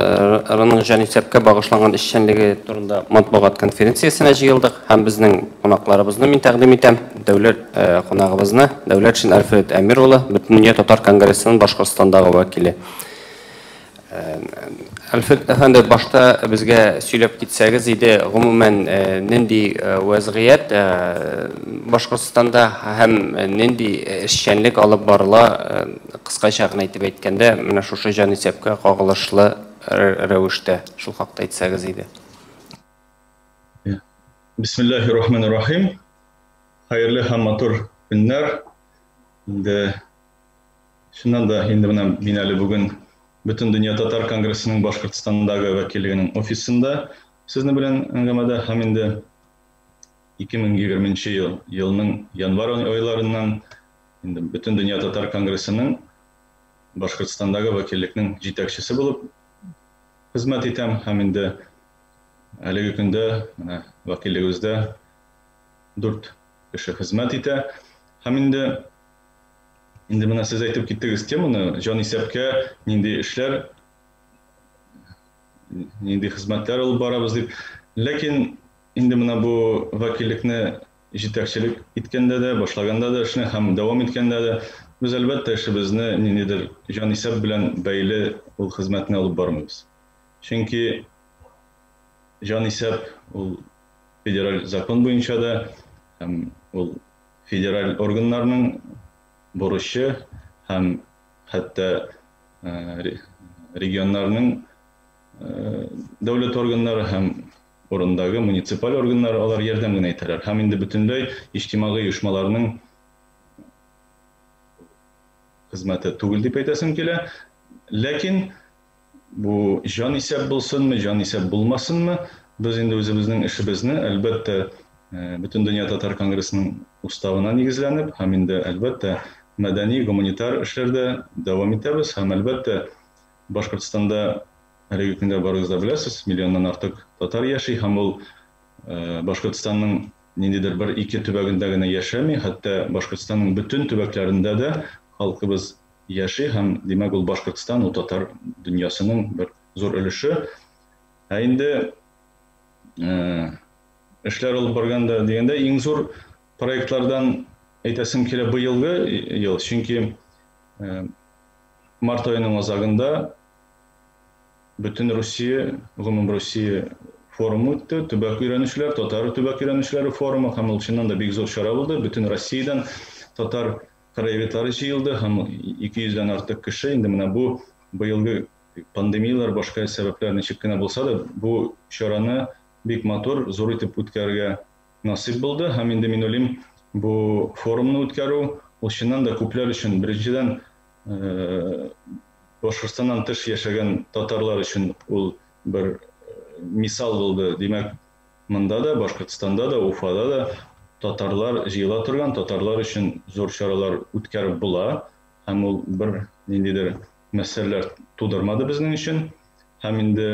Рының җанисәпкә багышланган эшчәнлеге турында матбугат конференциясенә җыелдык һәм безнең кунакларыбызны мин тәкъдим итәм. Дәүләт кунагыбызны Дәүләтшин Альфред Әмир улы, Бөтендөнья татар конгрессының Башкортстандагы вәкиле. Альфред әфәнде, башта безгә сөйләп китсәгез иде, гомумән нинди вәзгыять Башкортстанда һәм нинди эшчәнлек алып барыла, кыскача гына итеп әйткәндә, менә шушы җанисәпкә кагылышлы рәвештә шул хакта әйтсәгез иде. Бисмиллахи рахмани рахим. Хәерле һәм матур көннәр. Инде чыннан да инде менә мин әле бүген Бөтендөнья татар конгрессының Башкортстандагы вәкиллегенең офисында сезне белән әңгәмәдә һәм инде 2020 ел елның январь айларыннан инде Бөтендөнья татар конгрессының Башкортстандагы вәкиллекнең җитәкчесе булып хезмәт итәм һәм инде әлеге көндә менә вәкиллегебездә 4 кеше хезмәт итә. Һәм инде инде менә сез әйтеп киттегез теманы, җанисәпкә нинди эшләр, нинди хезмәтләр алып барабыз дип. Ләкин инде менә бу вәкиллекне җитәкчелек иткәндә дә, башлаганда да эшне һәм дәвам иткәндә дә без әлбәттә эшебезне ниндидер җанисәп белән бәйле ул хезмәтне алып бармыйбыз. Чөнки җанисәп ул федераль закон буенча да һәм ул федераль органнарның бурычы һәм хәтта регионнарның дәүләт органнары һәм урындагы муниципаль органнары алар ярдәм генә итәләр. Һәм инде бөтенләй иҗтимагый оешмаларның хезмәте түгел дип әйтәсем килә. Ләкин бу җанисәп булсынмы, җанисәп булмасынмы, без инде үзебезнең эшебезне, әлбәттә, Бөтендөнья татар конгрессының уставына нигезләнеп һәм инде, әлбәттә, мәдәни, гуманитар эшләрдә дәвам итәбез һәм, әлбәттә, Башкортстанда әлеге көндә барыгыз да беләсез, миллионнан артык татар яши һәм ул Башкортстанның ниндидер бер-ике төбәгендә генә яшәми, хәтта Башкортстанның бөтен төбәкләрендә дә халкыбыз яши һәм, димәк, ул Башкортстан, ул татар дөньясының бер зур өлеше. Ә инде эшләр алып барганда дигәндә, иң зур проектлардан әйтәсем килә быелгы ел, чөнки март аеның азагында бөтен Русия, гомум Русия форумы үтте, төбәк өйрәнүчеләр, татар төбәк өйрәнүчеләре форумы, һәм ул чыннан да бик зур чара булды. Бөтен Россиядән татар краеведлары җыелды һәм 200дән артык кеше. Инде менә бу быелгы пандемияләр, башка сәбәпләр ничек кенә булса да, бу чараны бик матур, зур итеп үткәрергә насыйп булды. Һәм инде мин уйлыйм, бу форумны үткәрү ул чыннан да күпләр өчен, беренчедән, Башкортстаннан тыш яшәгән татарлар өчен ул бер мисал булды. Димәк, монда да, Башкортстанда да, Уфада да татарлар җыела торган, татарлар өчен зур чаралар үткәреп була. Һәм ул бер ниндидер мәсьәләләр тудырмады безнең өчен. Һәм инде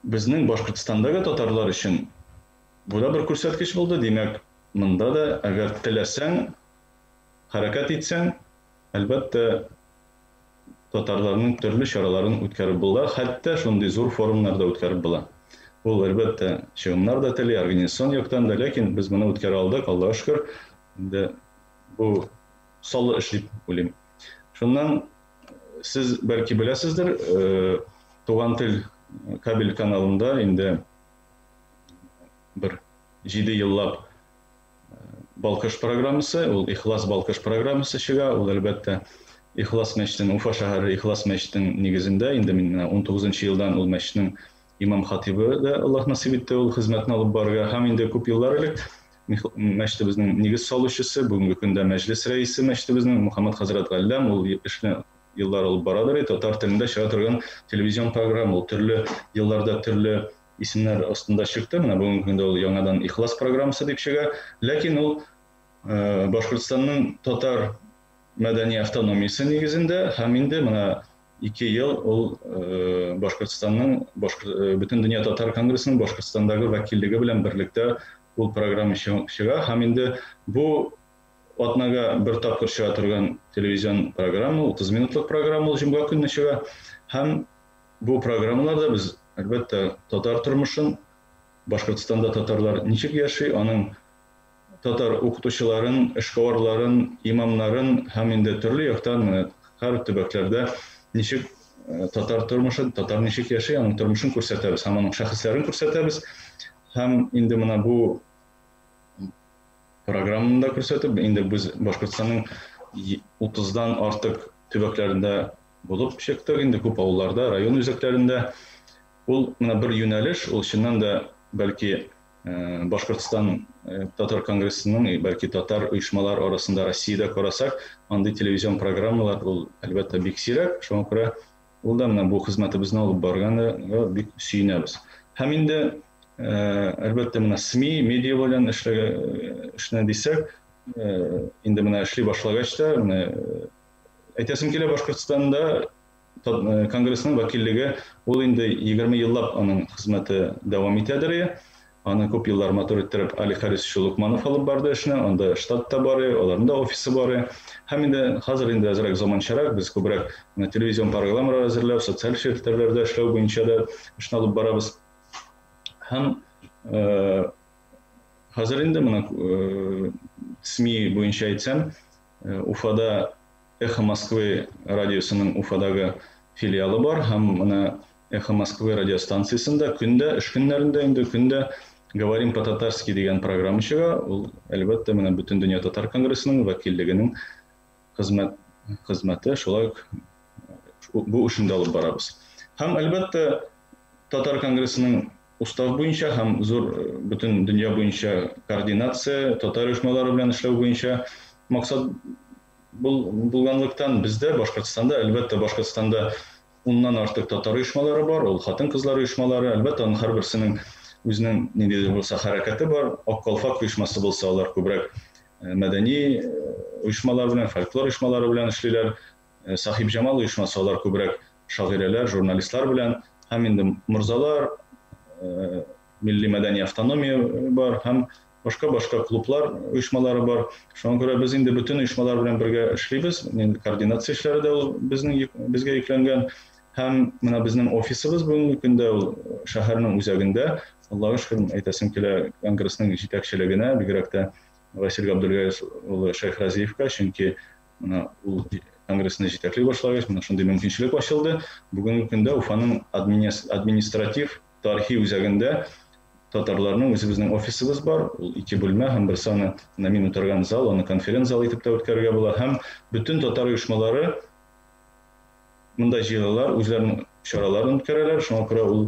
безнең Башкортстандагы татарлар өчен бу да бер күрсәткеч булды. Димәк, монда да, әгәр теләсәң, хәрәкәт итсәң, әлбәттә, татарларның төрле чараларын үткәреп була, хәтта шундый зур форумнар да үткәреп була. Ул, әлбәттә, чыгымнар да тели, организацион яктан да, ләкин без моны үткәрә алдык, Аллага шөкер. Инде бу саллы эш дип уйлыйм. Шуннан сез бәлки беләсездер, Туган тел кабель каналында инде бер 7 еллап Балкыш программасы, ул Ихлас Балкыш программасы чыга, ул әлбәттә Ихлас мәчетенең, Уфа шәһәре Ихлас мәчетенең нигезендә, инде мин менә 19 елдан ул мәчетнең имам хатибы да Аллаһ насыйп итте ул хезмәтне алып барырга һәм инде күп еллар элек мәчетебезнең нигез салучысы, бүгенге көндә мәҗлес рәисе мәчетебезнең Мухаммад хәзрәт Галләм, ул эшне еллар алып барадыр, татар телендә чыга торган телевизион программа, ул төрле елларда төрле исемнәр астында чыкты. Менә бүгенге көндә ул яңадан Ихлас программасы дип чыга. Ләкин ул Башкортстанның татар мәдәни автономиясе нигезендә һәм инде менә 2 ел ул Башкортстанның Бөтен дөнья татар конгрессының Башкортстандагы вәкиллеге белән берлектә ул программа чыга һәм инде бу атнага бер тапкыр чыга торган телевизион программа, 30 минутлык программа, ул җомга көнне чыга һәм бу программаларда без, әлбәттә, татар тормышын, Башкортстанда татарлар ничек яши, аның татар укытучыларын, эшкуарларын, имамнарын һәм инде төрле яктан менә һәр төбәкләрдә ничек татар тормышы, татар ничек яши, аның тормышын күрсәтәбез һәм аның шәхесләрен күрсәтәбез. Һәм инде менә бу программаны да күрсәтеп, инде без Башкортстанның 30-дан артык төбәкләрендә булып чыктык, инде күп авылларда, район үзәкләрендә. Ул менә бер юнәлеш, ул чыннан да бәлки Башкортстан татар конгрессының, бәлки татар оешмалар арасында Россиядә карасак, андый телевизион программалар ул әлбәттә бик сирәк, шуңа күрә ул да менә бу хезмәтебезне алып барганга бик сөенәбез. Һәм инде әлбәттә менә СМИ, медиа белән эшләгән дисәк, инде менә эшли башлагач та, менә әйтәсем килә, Башкортстанда конгрессның вәкиллеге ул инде 20 еллап аның хезмәте дәвам итәдер. Аны күп еллар матур иттереп Али Харисович Лукманов алып барды эшне, анда штат та бар, аларның да офисы бар. Һәм инде хәзер инде әзрәк заманчарак, без күбрәк телевизион программалар әзерләү, социаль челтәрләрдә эшләү буенча да эшне алып барабыз. Һәм хәзер инде менә СМИ буенча әйтсәм, Уфада Эхо Москвы радиосының Уфадагы филиалы бар һәм менә Эхо Москвы радиостанциясендә көндә, эш көннәрендә инде көндә Говорим по-татарски дигән программа чыга. Ул әлбәттә менә Бөтендөнья татар конгрессының вәкиллегенең хезмәте, шулай ук бу эшен дә алып барабыз. Һәм әлбәттә татар конгрессының устав буенча һәм зур бөтен дөнья буенча координация, татар оешмалары белән эшләү буенча максат булганлыктан бездә Башкортстанда, әлбәттә, Башкортстанда уннан артык татар оешмалары бар, ул хатын-кызлар оешмалары, әлбәттә, аның һәрберсенең үзенең ниндидер булса хәрәкәте бар. Ак калфак оешмасы булса, алар күбрәк мәдәни оешмалар белән, фольклор оешмалары белән эшлиләр. Сахиб Җамал оешмасы, алар күбрәк шагыйрәләр, журналистлар белән, һәм инде морзалар, милли мәдәни автономия бар һәм башка-башка клублар оешмалары бар. Шуңа күрә без инде бөтен оешмалар белән бергә эшлибез. Инде координация эшләре дә ул безнең безгә йөкләнгән. Һәм менә безнең офисыбыз бүгенге көндә ул шәһәрнең үзәгендә. Аллага шөкер, әйтәсем килә, конгрессның җитәкчелегенә, бигрәк тә Васил Габдулгаев улы Шәйхразиевка, чөнки менә ул конгрессны җитәкли башлагач, менә шундый мөмкинчелек ачылды. Бүгенге көндә Уфаның административ тарихи үзәгендә татарларның үзебезнең офисыбыз бар. Ул ике бүлмә һәм берсе аны менә мин утырган зал, аны конференц-зал итеп тә үткәрергә була. Һәм бөтен татар оешмалары монда җыелалар, үзләренең чараларын үткәрәләр. Шуңа күрә ул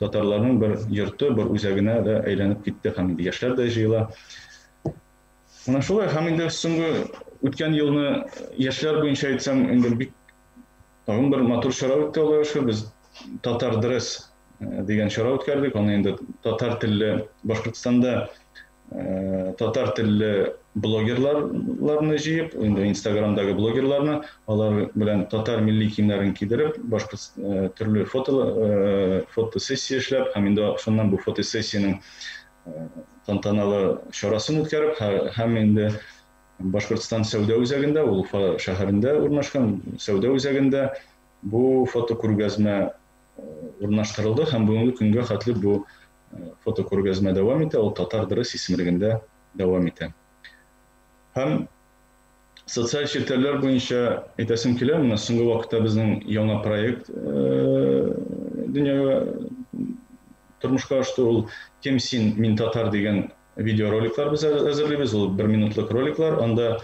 татарларның бер йорты, бер үзәгенә дә әйләнеп китте һәм инде яшьләр дә җыела. Менә шулай, һәм инде соңгы үткән елны яшьләр буенча әйтсәм, инде бик тагын бер матур чара үтте, Аллага шөкер. Без Татар дресс дигән чара үткәрдек. Аны инде татар телле Башкортстанда татар телле блогерларны җыеп, инде Инстаграмдагы блогерларны, алар белән татар милли киемнәрен кидереп, башкорт төрле фотосессия эшләп, һәм инде шуннан бу фотосессиянең тантаналы чарасын үткәреп, һәм инде Башкортстан сәүдә үзәгендә, ул Уфа шәһәрендә урнашкан сәүдә үзәгендә бу фотокүргәзмә урнаштырылды һәм бүгенге көнгә хәтле бу фотокүргәзмә дәвам итә, ул Татар дресс исемлегендә дәвам итә. Һәм социаль челтәрләр буенча әйтәсем килә, менә соңгы вакытта безнең яңа проект дөньяга тормышка ашты, ул Кем син, мин татар дигән видеороликлар без әзерлибез, ул бер минутлык роликлар, анда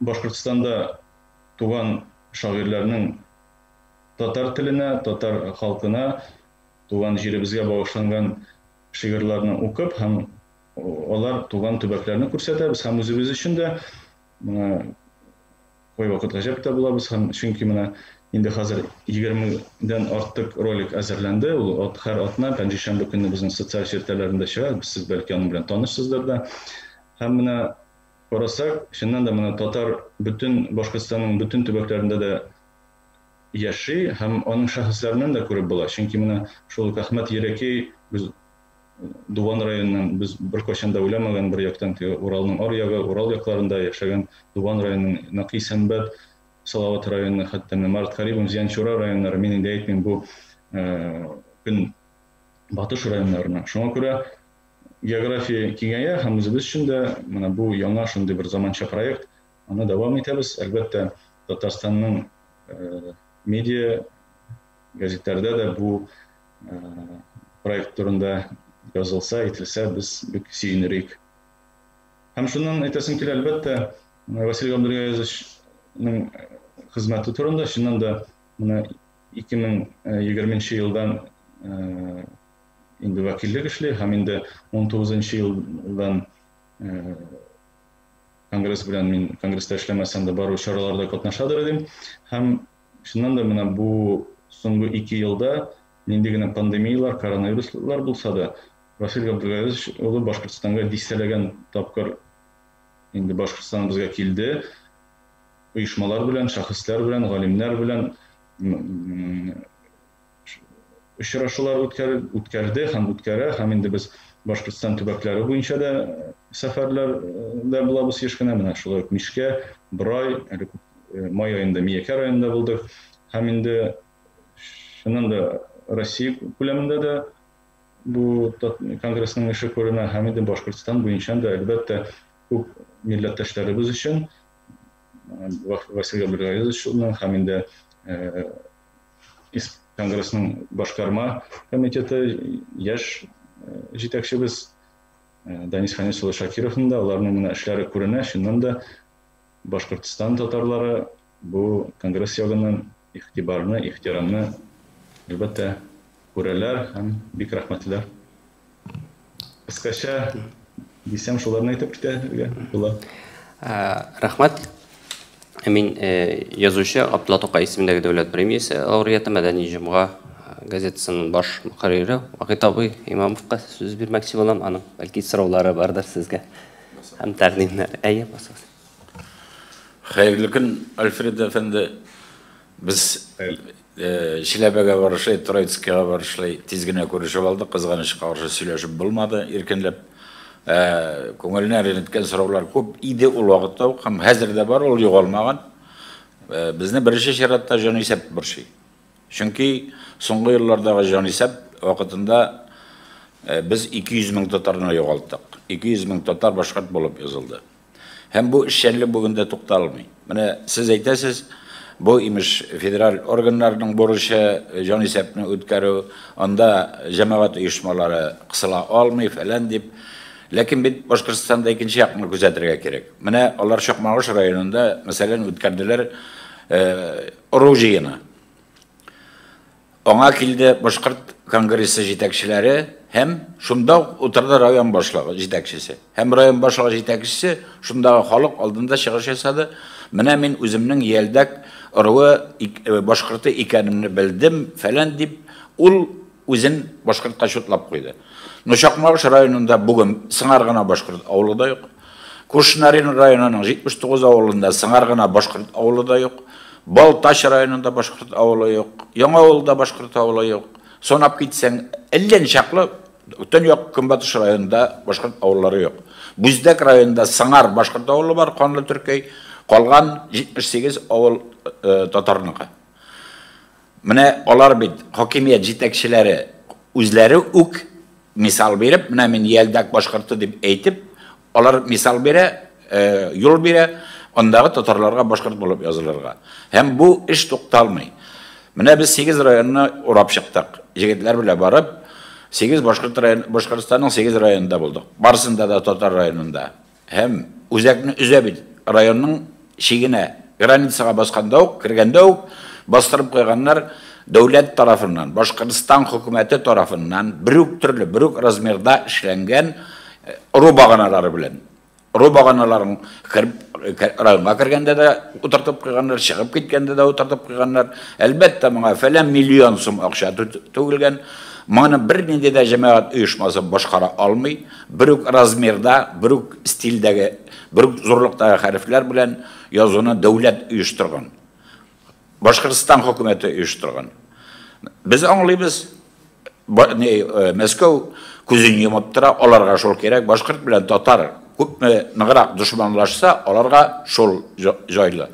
Башкортстанда туган шагыйрьләрнең татар теленә, татар халкына, туган җиребезгә багышланган шигырьләрне укып һәм алар туган төбәкләрне күрсәтәбез һәм үзебез өчен дә менә кайвакыт гаҗәп тә булабыз һәм чөнки менә инде хәзер 20-дән артык ролик әзерләнде. Ул һәр атна пәнҗешәмбе көнне безнең социаль челтәрләрендә чыга. Сез бәлки аның белән танышсыздыр да. Һәм менә карасак, чыннан да менә татар бөтен Башкортстанның бөтен төбәкләрендә дә яши һәм аның шәхесләреннән дә күреп була. Чөнки менә шул ук Әхмәт Ерәкей, без Дуван районыннан, без беркайчан да уйламаган бер яктан, теге Уралның ар ягы, Урал якларында яшәгән Дуван районының Нәкый Сәнбәт, Салават районы, хәтта менә Марат Карибов, Зианчура районнары, мин инде әйтмим бу көн батыш районнарына. Шуңа күрә география киңәя һәм үзебез өчен дә менә бу яңа шундый бер заманча проект, аны дәвам итәбез. Әлбәттә, Татарстанның медиа газетләрдә дә бу проект турында язылса, әйтелсә, без бик сөенер идек. Һәм шуннан әйтәсем килә, әлбәттә, Василий Габдулгаязовичның хезмәте турында, чыннан да менә 2020 елдан инде вәкиллек эшли һәм инде 19 елдан конгресс белән мин конгресста эшләмәсәм дә барлык чараларда катнашадыр идем. Һәм чыннан да менә бу соңгы 2 елда нинди генә пандемиялар, коронавируслар булса да, Василий Габдулгаязович улы Башкортстанга дистәләгән тапкыр инде Башкортстаныбызга килде. Оешмалар белән, шәхесләр белән, галимнәр белән очрашулар үткәрде һәм үткәрә, һәм инде без Башкортстан төбәкләре буенча да сәфәрләрдә булабыз еш кына. Менә шулай ук Мишкә, Борай, әле май аенда Миякә районында булдык. Һәм инде чыннан да Россия күләмендә дә бу конгрессның эше күренә, һәм инде Башкортстан буенча да әлбәттә күп милләттәшләребез өчен Василий Габдулгаязовичның һәм инде конгрессның башкарма комитеты яшь җитәкчебез Данис Фәнис улы Шакировның да аларның менә эшләре күренә. Чыннан да Башкортстан татарлары бу конгресс ягыннан игътибарны, ихтирамны әлбәттә күрәләр һәм бик рәхмәтлеләр. Кыскача дисәм, шуларны әйтеп китәргә була. Рәхмәт. Мин язучы Абдулла Тукай исемендәге дәүләт премиясе лауреаты, Мәдәни җомга газетасының баш мөхәррире Вахит абый Имамовка сүз бирмәкче булам. Аның бәлки сораулары бардыр сезгә һәм тәкъдимнәр. Әйе, басыгыз. Хәерле көн, Альфред әфәнде. Без Чиләбегә барышлый, Троицкига барышлый тиз генә күрешеп алдык. Кызганычка каршы сөйләшеп булмады, иркенләп. Күңелне әрнеткән сораулар күп иде ул вакытта ук һәм хәзер дә бар, ул югалмаган. Безне беренче чиратта җанисәп борчый. Чөнки соңгы еллардагы җанисәп вакытында без 200 мең татарны югалттык. 200 мең татар башкорт булып язылды. Һәм бу эшчәнлек бүген дә тукталмый. Менә сез әйтәсез, бу имеш федераль органнарның бурычы җанисәпне үткәрү, анда җәмәгать оешмалары кысыла алмый фәлән дип. Ләкин бит Башкортстанда икенче якны күзәтергә кирәк. Менә алар Чакмагыш районында, мәсәлән, үткәрделәр ыру җыены. Аңа килде Башкорт конгрессы җитәкчеләре һәм шунда ук утырды район башлыгы җитәкчесе. Һәм район башлыгы җитәкчесе шундагы халык алдында чыгыш ясады. Менә мин үземнең Ялдак ыруы башкорты икәнемне белдем, фәлән дип, ул үзен башкортка чутлап куйды. Но Чакмагыш районында бүген сыңар гына башкорт авылы да юк. Кушнарин районының 79 авылында сыңар гына башкорт авылы да юк. Балтач районында башкорт авылы юк, Яңа авылда башкорт авылы юк. Санап китсәң, әллә ничаклы төньяк көнбатыш районында башкорт авыллары юк. Бүздәк районында сыңар башкорт авылы бар, Канлы Төркәй, калган 78 авыл татарныкы. Менә алар бит хакимият җитәкчеләре үзләре үк мисал биреп, менә мин Ялдак башкорты дип әйтеп, алар мисал бирә, юл бирә, андагы татарларга башкорт булып язылырга. Һәм бу эш тукталмый. Менә без 8 районны урап чыктык. Егетләр белән барып, 8 башкорт район, Башкортстанның 8 районында булдык. Барысында да татар районында. Һәм үзәкне өзә бит районның чигенә, границага басканда ук, кергәндә үк бастырып куйганнар дәүләт тарафыннан, Башкортстан хөкүмәте тарафыннан бер үк төрле, бер үк размерда эшләнгән ыру баганалары белән. Ыру баганаларын районга кергәндә дә утыртып куйганнар, чыгып киткәндә дә утыртып куйганнар. Әлбәттә, моңа фәлән миллион сум акча түгелгән. Моны бер нинди дә җәмәгать оешмасы башкара алмый. Бер үк размерда, бер үк стильдәге, бер үк зурлыктагы хәрефләр белән язуны дәүләт оештырган. Башкортстан хөкүмәте оештырган. Без аңлыйбыз, Мәскәү күзен йомып тора, аларга шул кирәк. Башкорт белән татар күпме ныграк дошманлашса, аларга шул җайлы.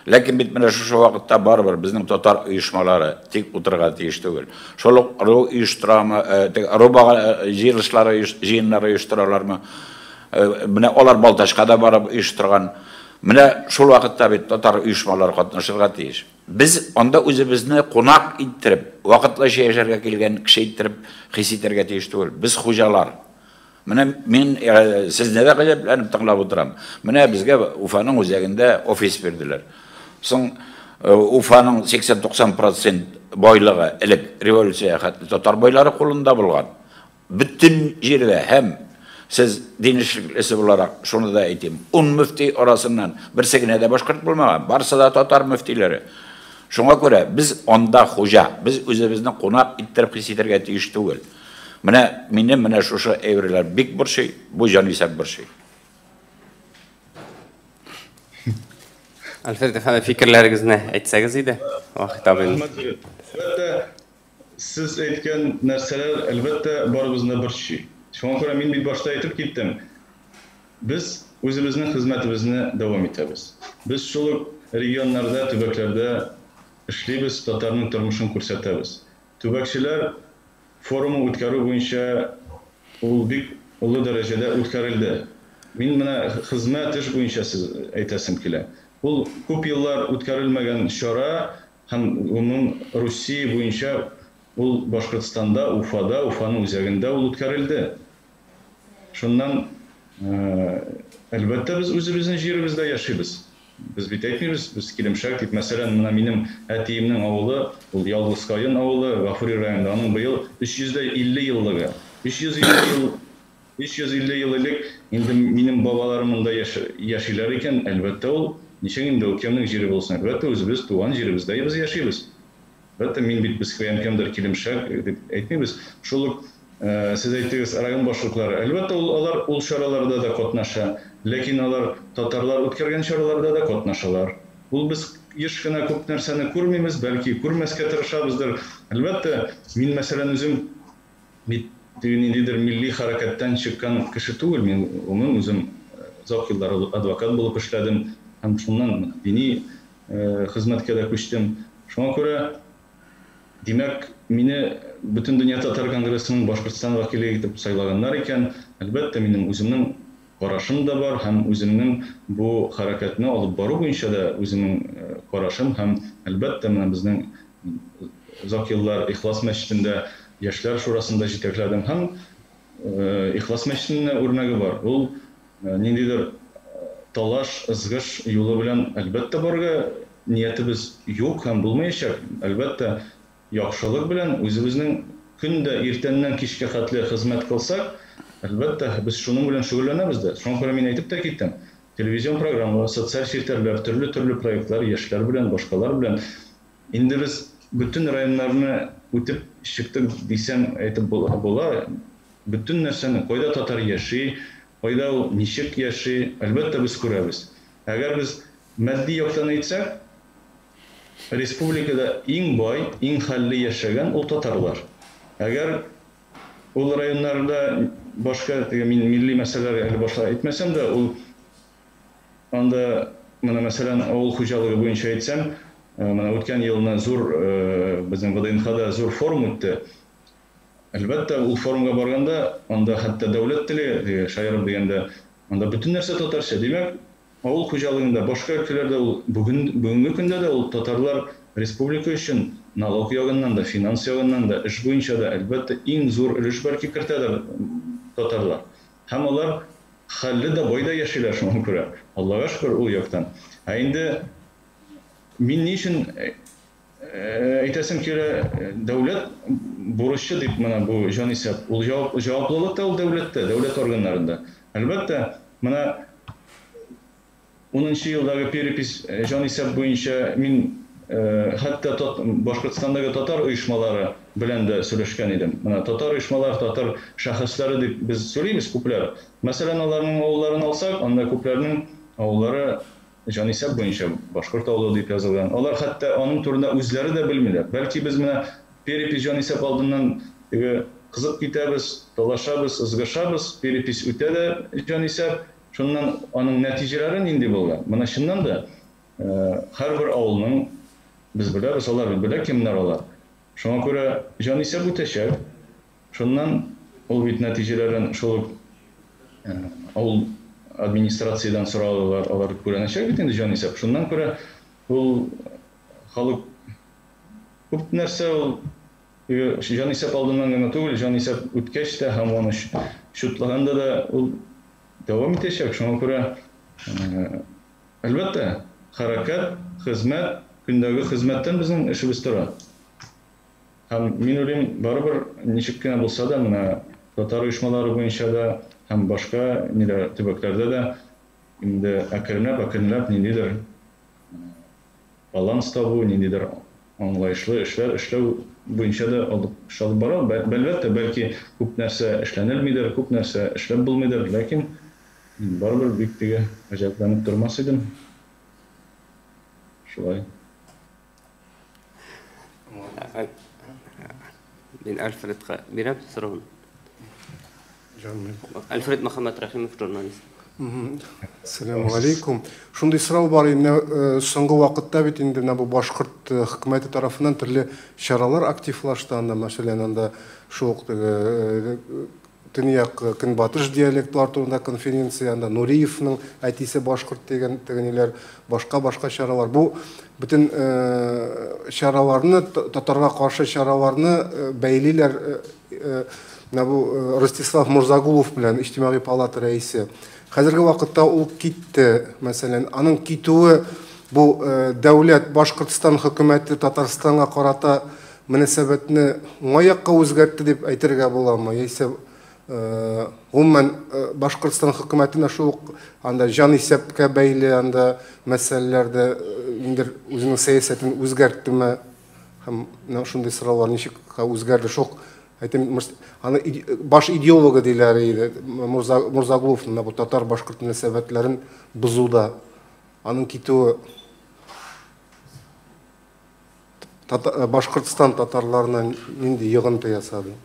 Ләкин бит менә шушы вакытта барыбер безнең татар оешмалары тик утырырга тиеш түгел. Шул ук ыру оештырамы, ыру җыелышлары, җыеннары оештыралармы? Менә алар Балтачка да барып оештырган. Менә шул вакытта бит татар оешмалары катнашырга тиеш. Без анда үзебезне кунак иттереп, вакытлыча яшәргә килгән кеше иттереп хис итәргә тиеш түгел. Без хуҗалар. Менә мин сезне дә гаҗәпләнеп тыңлап утырам. Менә безгә Уфаның үзәгендә офис бирделәр. Соң Уфаның 80-90% байлыгы элек революция хәтле татар байлары кулында булган. Бөтен җирдә һәм сез дин эшлеклесе буларак шуны да әйтим. 10 мөфти арасыннан берсе генә дә башкорт булмаган, барысы да татар мөфтиләре. Шуңа күрә без анда хуҗа, без үзебезне кунак иттереп хис итәргә тиеш түгел. Менә мине менә шушы әйберләр бик борчый, бу җанисәп борчый. Альфред әфәнде, фикерләрегезне әйтсәгез иде, Вахит абый. Әлбәттә, сез әйткән нәрсәләр, әлбәттә, барыбызны борчый. Шуңа күрә мин бит башта әйтеп киттем. Без үзебезнең хезмәтебезне дәвам итәбез. Без шул ук регионнарда, төбәкләрдә эшлибез, татарның тормышын күрсәтәбез. Төбәкчеләр форумы үткәрү буенча ул бик олы дәрәҗәдә үткәрелде. Мин менә хезмәт эш буенча сез әйтәсем килә. Ул күп еллар үткәрелмәгән чара һәм гомум Русия буенча ул Башкортстанда, Уфада, Уфаның үзәгендә ул үткәрелде. Шуннан, әлбәттә, без үзебезнең җиребездә яшибез. Без бит әйтмибез, без килемшәк дип. Мәсәлән, менә минем әтиемнең авылы, ул Ялгызкаен авылы, Гафури районында, аның быел 350 еллыгы. 350 ел, 350 ел элек инде минем бабаларым монда яшиләр икән, әлбәттә, ул ничек инде ул кемнең җире булсын? Әлбәттә, үзебез туган җиребездә без яшибез. Әлбәттә, мин бит без кемдер килемшәк дип әйтмибез. Шул ук сез әйттегез, район башлыклары. Әлбәттә, ул алар ул чараларда да катнаша, ләкин алар татарлар үткәргән чараларда да катнашалар. Ул без еш кына күп нәрсәне күрмибез, бәлки күрмәскә тырышабыздыр. Әлбәттә, мин мәсәлән үзем бит ниндидер милли хәрәкәттән чыккан кеше түгел, мин гомум үзем озак еллар адвокат булып эшләдем һәм шуннан дини хезмәткә дә күчтем. Шуңа күрә, димәк, мине Бөтендөнья татар конгрессының Башкортстан вәкиле итеп сайлаганнар икән, әлбәттә, минем үземнең карашым да бар һәм үземнең бу хәрәкәтне алып бару буенча да үземнең карашым һәм, әлбәттә, менә безнең озак еллар Ихлас мәчетендә яшьләр шурасында җитәкләдем һәм Ихлас мәчетенең үрнәге бар. Ул ниндидер талаш, ызгыш юлы белән әлбәттә барырга ниятебез юк һәм булмаячак. Әлбәттә, яхшылык белән үзебезнең көндә иртәннән кичкә хәтле хезмәт кылсак, әлбәттә, без шуның белән шөгыльләнәбез дә. Шуңа күрә мин әйтеп тә киттем. Телевизион программалар, социаль челтәрләр, төрле-төрле проектлар, яшьләр белән, башкалар белән. Инде без бөтен районнарны үтеп чыктык дисәм, әйтеп була. Бөтен нәрсәне, кайда татар яши, кайда ул ничек яши, әлбәттә, без күрәбез. Әгәр без матди яктан әйтсәк, республикада иң бай, иң хәлле яшәгән ул татарлар. Әгәр ул районнарда башка теге мин милли мәсьәләләр әле башта әйтмәсәм дә, ул анда менә мәсәлән авыл хуҗалыгы буенча әйтсәм, менә үткән елны зур безнең ВДНХда зур форум үтте. Әлбәттә, ул форумга барганда, анда хәтта дәүләт теле, шаярып дигәндә, анда бөтен нәрсә татарча. Димәк, авыл хуҗалыгында, башка өлкәләрдә ул бүген бүгенге көндә дә ул татарлар республика өчен налог ягыннан да, финанс ягыннан да, эш буенча да, әлбәттә, иң зур өлеш бәлки кертәдер татарлар. Һәм алар хәлле дә, бай да яшиләр шуңа күрә. Аллага шөкер ул яктан. Ә инде мин ни өчен әйтәсем килә, дәүләт бурычы дип менә бу җанисәп, ул җаваплылык та ул дәүләттә, дәүләт органнарында. Әлбәттә, менә 10 елдагы перепись җанисәп буенча мин хәтта Башкортстандагы татар оешмалары белән дә сөйләшкән идем. Менә татар оешмалары, татар шәхесләре дип без сөйлибез күпләр. Мәсәлән, аларның авылларын алсак, анда күпләрнең авыллары җанисәп буенча башкорт авылы дип язылган. Алар хәтта аның турында үзләре дә белмиләр. Бәлки без менә перепись җанисәп алдыннан теге кызып китәбез, талашабыз, ызгышабыз, перепись үтә дә җанисәп, шуннан аның нәтиҗәләре нинди булган? Менә чыннан да Һәрбер авылның без беләбез, алар бит белә кемнәр алар. Шуңа күрә җанисәп үтәчәк. Шуннан ул бит нәтиҗәләрен шул ук авыл администрациядән соралалар, алар күренәчәк бит инде җанисәп. Шуннан күрә ул халык күп нәрсә ул җанисәп алдыннан гына түгел, җанисәп үткәч тә һәм аны чутлаганда да ул дәвам итәчәк. Шуңа күрә, әлбәттә, хәрәкәт, хезмәт, көндәге хезмәттән безнең эшебез тора. Һәм мин уйлыйм, барыбер ничек кенә булса да, менә татар оешмалары буенча да һәм башка ниләр төбәкләрдә дә инде әкренләп-әкренләп ниндидер баланс табу, ниндидер аңлаешлы эшләр эшләү буенча да алып эш алып бара. Әлбәттә, бәлки күп нәрсә эшләнелмидер, күп нәрсә эшләп булмыйдыр, ләкин мин барыбер бик теге гаҗәпләнеп тормас идем. Шулай. Мин Альфредка бирәм сорауны. Альфред Мөхәммәтрәхимов, журналист. Ассаламу алейкум. Шундый сорау бар инде, соңгы вакытта бит инде менә бу башкорт хөкүмәте тарафыннан төрле чаралар активлашты анда, мәсәлән, анда шул ук теге төньяк көнбатыш диалектлар турында конференция, анда Нуриевның әтисе башкорт дигән тегениләр, башка-башка чаралар. Бу бөтен чараларны, татарга каршы чараларны бәйлиләр менә бу Ростислав Мурзагулов белән, Иҗтимагый палата рәисе. Хәзерге вакытта ул китте, мәсәлән, аның китүе бу дәүләт Башкортстан хөкүмәте Татарстанга карата мөнәсәбәтне уңай якка үзгәртте дип әйтергә буламы? Яисә гомумән Башкортстан хөкүмәтенә шул ук анда җан исәпкә бәйле анда мәсьәләләрдә инде үзенең сәясәтен үзгәрттеме? Һәм менә шундый сораулар ничек үзгәрде? Шул әйтем, аны баш идеологы диләр иде Мурзагулов, менә бу татар-башкорт мөнәсәбәтләрен бозуда. Аның китүе Башкортстан татарларына нинди йогынты ясады?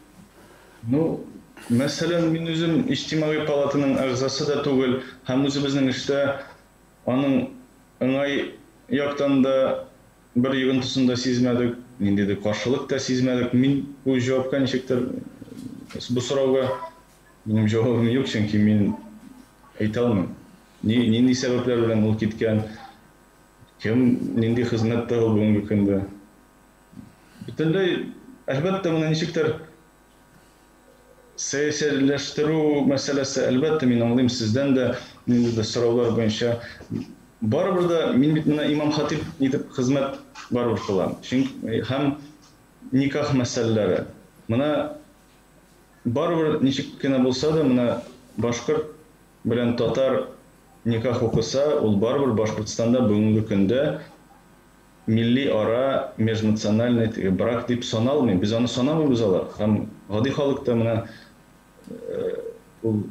Ну, мәсәлән, мин үзем Иҗтимагый палатаның әгъзасы да түгел, һәм үзебезнең эштә аның уңай яктан да бер йогынтысын да сизмәдек, ниндидер каршылык та сизмәдек. Мин бу җавапка ничектер, бу сорауга минем җавабым юк, чөнки мин әйтә алмыйм. Нинди сәбәпләр белән ул киткән, кем, нинди хезмәттә ул бүгенге көндә. Бөтенләй, әлбәттә, моны ничектер сәясәтләштерү мәсьәләсе, әлбәттә, мин аңлыйм, сездән дә ниндидер сораулар буенча. Барыбер дә мин бит менә имам хатип итеп хезмәт барыбер кылам. Чөнки һәм никах мәсьәләләре. Менә барыбер ничек кенә булса да, менә башкорт белән татар никах укыса, ул барыбер Башкортстанда бүгенге көндә милли ара межнациональный брак дип саналмый. Без аны санамыйбыз алар. Һәм гади халык та менә ул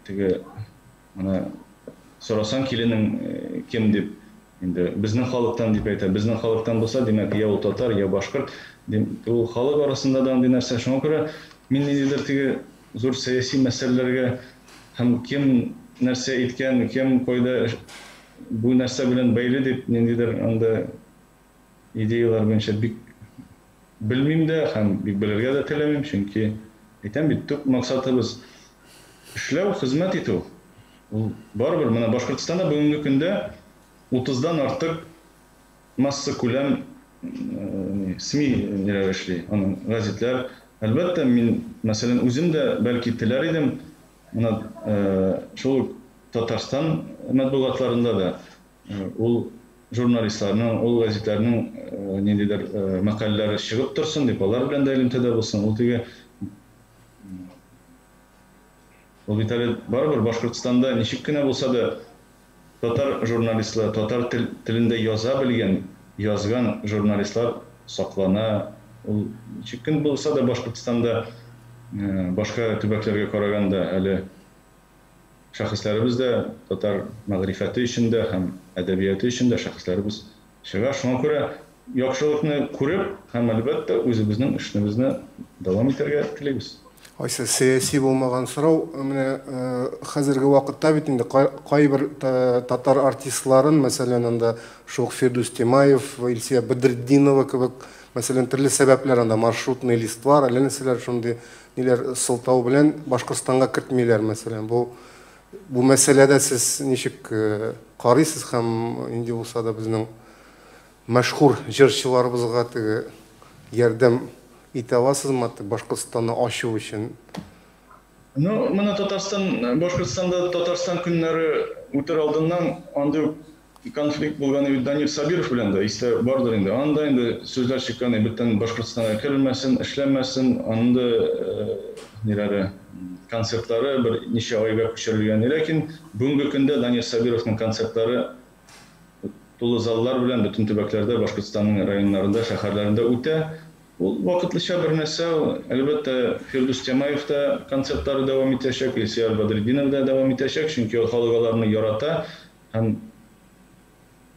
теге менә сорасаң киленең кем дип, инде безнең халыктан дип әйтә. Безнең халыктан булса, димәк, я ул татар, я башкорт. Ул халык арасында да андый нәрсә. Шуңа күрә мин ниндидер теге зур сәяси мәсьәләләргә һәм кем нәрсә әйткән, кем кайда бу нәрсә белән бәйле дип ниндидер анда идеялар буенча бик белмим дә һәм бик белергә дә теләмим, чөнки әйтәм бит, төп максатыбыз эшләү, хезмәт итү. Ул барыбер менә Башкортстанда бүгенге көндә 30-дан артык масса күләм СМИ ниләр эшли, аның газетлар. Әлбәттә, мин, мәсәлән, үзем дә бәлки теләр идем, менә шул Татарстан матбугатларында да ул журналистларның, ул газетларның ниндидер мәкаләләре чыгып торсын дип, алар белән дә элемтәдә булсын. Ул теге ул бит әле барыбер Башкортстанда ничек кенә булса да татар журналистлар, татар телендә яза белгән, язган журналистлар саклана. Ул ничек кенә булса да Башкортстанда башка төбәкләргә караганда әле шәхесләребез дә татар мәгърифәте өчен дә һәм әдәбияты өчен дә шәхесләребез чыга. Шуңа күрә яхшылыкны күреп һәм әлбәттә үзебезнең эшебезне дәвам итәргә телибез. Айсы сәяси булмаган сорау, менә хәзерге вакытта бит инде кайбер татар артистларын, мәсәлән, анда шул Фирдүс Тимаев, Илсөя Бәдретдинова кебек, мәсәлән, төрле сәбәпләр анда маршрутный листлар, әллә нәрсәләр шундый ниләр сылтау белән Башкортстанга кертмиләр, мәсәлән. Бу мәсьәләдә сез ничек карыйсыз һәм инде булса да безнең мәшһүр җырчыларыбызга теге ярдәм итә аласызмы Башкортстанны ачу өчен? Ну, менә Татарстан, Башкортстанда Татарстан көннәре үтер алдыннан андый конфликт булган бит Данир Сабиров белән дә, истә бардыр инде. Анда инде сүзләр чыккан, бөтен Башкортстанга кермәсен, эшләмәсен, анда ниләре, концертлары бер ничә айга күчерелгән. Ләкин бүгенге көндә Данир Сабировның концертлары тулы заллар белән бөтен төбәкләрдә, Башкортстанның районнарында, шәһәрләрендә үтә. Ул вакытлыча бер нәрсә, әлбәттә, Фирдүс Тямаев та концертлары дәвам итәчәк, Илсөяр Бәдретдинов да дәвам итәчәк, чөнки ул халык аларны ярата һәм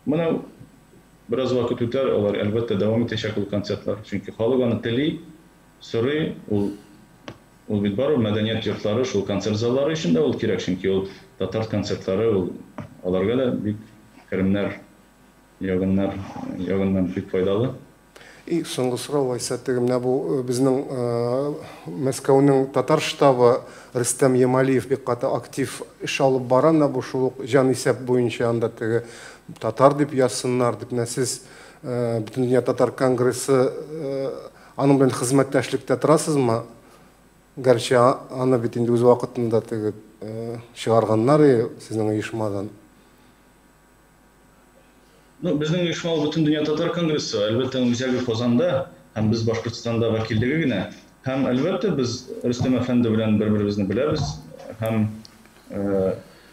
менә бераз вакыт үтәр, алар әлбәттә дәвам итәчәк ул концертлар, чөнки халык аны тели, сорый, ул бит барыбер мәдәният йортлары, шул концерт заллары өчен дә ул кирәк, чөнки ул татар концертлары, ул аларга да бик керемнәр ягыннан бик файдалы. И соңгы сорау, Айса, теге менә бу безнең Мәскәүнең татар штабы Рөстәм Ямалиев бик каты актив эш алып бара, менә бу шул ук җанисәп буенча анда теге татар дип язсыннар дип, менә сез Бөтендөнья татар конгрессы аның белән хезмәттәшлектә торасызмы? Гәрчә аны бит инде үз вакытында теге чыгарганнар сезнең оешмадан. Ну, безнең оешма Бөтендөнья татар конгрессы, әлбәттә, үзәге Казанда һәм без Башкортстанда вәкиллеге генә. Һәм әлбәттә без Рөстәм әфәнде белән бер-беребезне беләбез. Һәм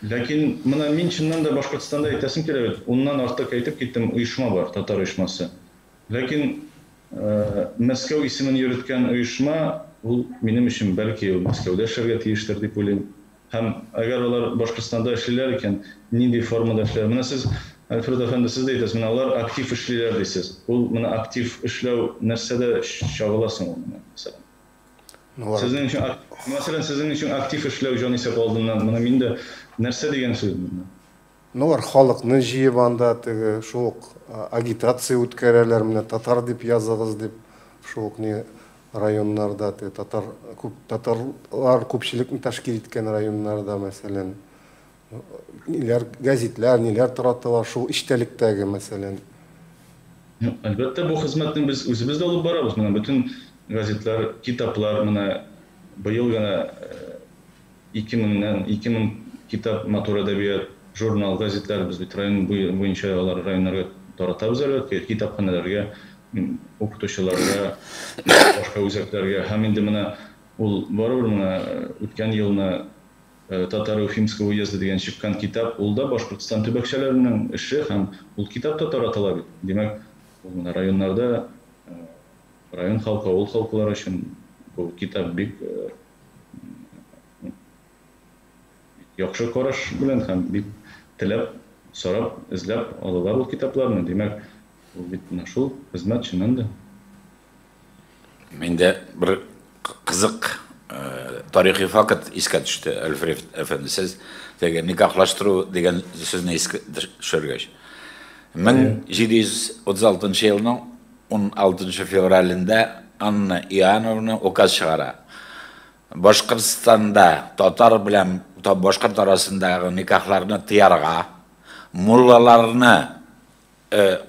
ләкин менә мин чыннан да Башкортстанда әйтәсем килә бит, уннан артык әйтеп киттем, оешма бар, татар оешмасы. Ләкин Мәскәү исемен йөрткән оешма, ул минем өчен бәлки ул Мәскәүдә эшләргә тиештер дип уйлыйм. Һәм әгәр алар Башкортстанда эшлиләр икән, нинди формада эшлиләр? Менә сез, Альфред әфәнде, сез дә әйтәсез, менә алар актив эшлиләр дисез. Ул менә актив эшләү нәрсәдә чагыла соң ул менә, мәсәлән? Сезнең өчен, мәсәлән, сезнең өчен актив эшләү җанисәп алдыннан, менә мин дә нәрсә дигән сүз менә? Ну, алар халыкны җыеп анда теге шул ук агитация үткәрәләр, менә татар дип языгыз дип, шул ук ни районнарда теге татар күп, татарлар күпчелекне тәшкил иткән районнарда, мәсәлән, ниләр гәзитләр, ниләр таратыла шул эчтәлектәге, мәсәлән. Әлбәттә, бу хезмәтне без үзебез дә алып барабыз. Менә бөтен газетлар, китаплар, менә быел гына 2000 китап, матур әдәбият, журнал, газетлар без бит район буенча алар районнарга таратабыз әлбәттә, китапханәләргә, укытучыларга, башка үзәкләргә. Һәм инде менә ул барыбер менә үткән елны Татар Уфимского уезда дигән чыккан китап, ул да Башкортстан төбәкчәләренең эше һәм ул китап та таратыла бит. Димәк, ул менә районнарда район халкы, авыл халкылары өчен бу китап бик яхшы караш белән һәм бик теләп, сорап, эзләп алалар ул китапларны. Димәк, ул бит менә шул хезмәт чыннан да. Миндә бер кызык тарихи факт искә төште, Альфред әфәнде. Сез теге никахлаштыру дигән сүзне искә төшергәч. 1736 елның 16 февралендә Анна Иоанновна указ чыгара. Башкортстанда татар белән башкорт арасындагы никахларны тыярга, муллаларны,